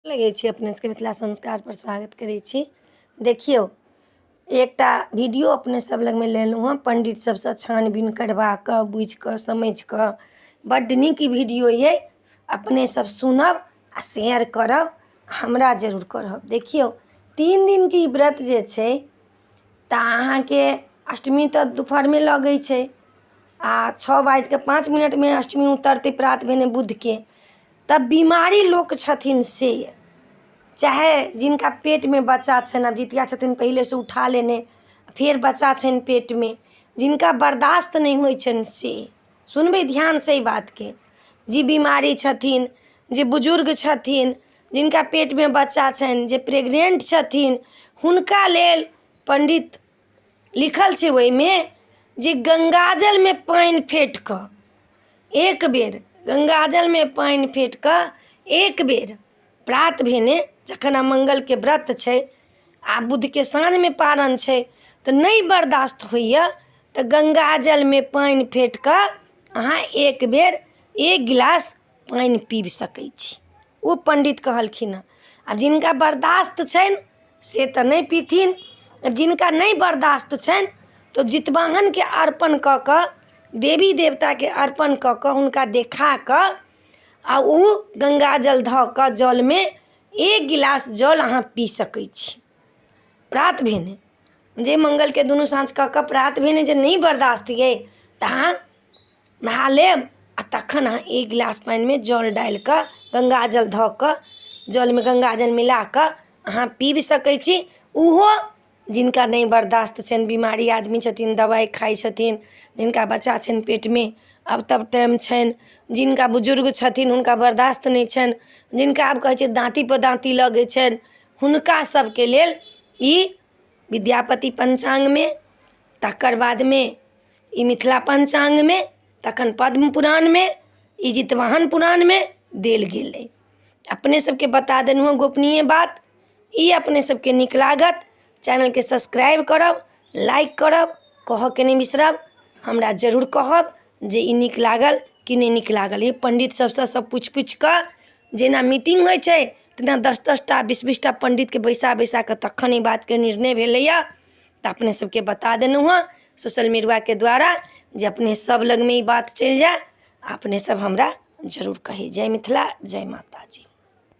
लगै छी अपने सबके मिथिला संस्कारपर स्वागत करै छी। देखियौ, एकटा वीडियो अपने सब लगमे लेलहुँ हँ पण्डित सबसँ छानबीन करबा कऽ, बुझि कऽ, समझि कऽ। बड्ड नीक ई वीडियो अइ। अपने सब सुनब आ शेयर करब, हमरा जरूर करब। देखियौ, 3 दिनके ई व्रत जे छै, तऽ अहाँके अष्टमी तऽ दुपहरमे लगै छै आ 6 बाजि कऽ 5 मिनटमे अष्टमी उतरतै प्रात भेने बुधके। तऽ बीमारी लोक छथिन से चाहे जिनका पेटमे बच्चा छनि, आब जितिया छथिन पहिलेसँ उठा लेने, फेर बच्चा छनि पेटमे, जिनका बर्दाश्त नहि होइ छनि, से सुनबै ध्यानसँ ई बातके। जे बीमारी छथिन, जे बुजुर्ग छथिन, जिनका पेटमे बच्चा छनि, जे प्रेगनेन्ट छथिन, हुनका लेल पण्डित लिखल छै ओहिमे जे गङ्गाजलमे पानि फेँट कऽ एक बेर, गङ्गाजलमे पानि फेँट कऽ एक बेर प्रात भेने, जखन आब मङ्गलके व्रत छै आ बुधके साँझमे पारण छै, तऽ नहि बर्दाश्त होइए तऽ गङ्गाजलमे पानि फेँट कऽ अहाँ एक बेर एक गिलास पानि पीब सकै छी, ओ पण्डित कहलखिन हँ। आ जिनका बर्दाश्त छनि से तऽ नहि पीथिन। जिनका नहि बर्दाश्त छनि तऽ जितवाहनके अर्पण कऽ कऽ, देवी देवताके अर्पण कऽ कऽ, हुनका देखा कऽ आ ओ गङ्गाजल धऽ कऽ जलमे एक गिलास जल अहाँ पी सकै छी प्रात भेने। जे मङ्गलके दुनू साँझ कऽ कऽ प्रात भेने जे नहि बर्दाश्त अइ तऽ अहाँ नहा लेब आ तखन अहाँ एक गिलास पानिमे जल डालि कऽ, गङ्गाजल धऽ कऽ, जलमे गङ्गाजल मिला कऽ अहाँ पीब सकै छी। ओहो जिनका नहि बर्दाश्त छनि, बीमारी आदमी छथिन, दबाइ खाइ छथिन, जिनका बच्चा छनि पेटमे, आब तब टाइम छनि, जिनका बुजुर्ग छथिन, हुनका बर्दाश्त नहि छनि, जिनका आब कहै छै दाँतीपर दाँती लगै छनि, हुनका सबके लेल ई विद्यापति पञ्चाङ्गमे, तकर बादमे ई मिथिला पञ्चाङ्गमे, तखन पद्म पुराणमे, ई जितवाहन पुराणमे देल गेल अइ। अपने सबके बता देलहुँ हँ गोपनीय बात। ई अपने सबके नीक लागत, चैनलके सब्सक्राइब करब, लाइक करब, कहऽके नहि बिसरब। हमरा जरूर कहब जे ई नीक लागल कि नहि नीक लागल। ई पण्डित सबसँ सब पुछि पुछि कऽ, जेना मीटिंग होइ छै तेना 10 10टा 20 20टा पण्डितके बैसा बैसा कऽ तखन ई बातके निर्णय भेलैए। तऽ अपने सबके बता देलहुँ हँ सोशल मीडियाके द्वारा जे अपने सब लगमे ई बात चलि जाय आ अपने सब हमरा जरूर कही। जय मिथिला, जय माताजी।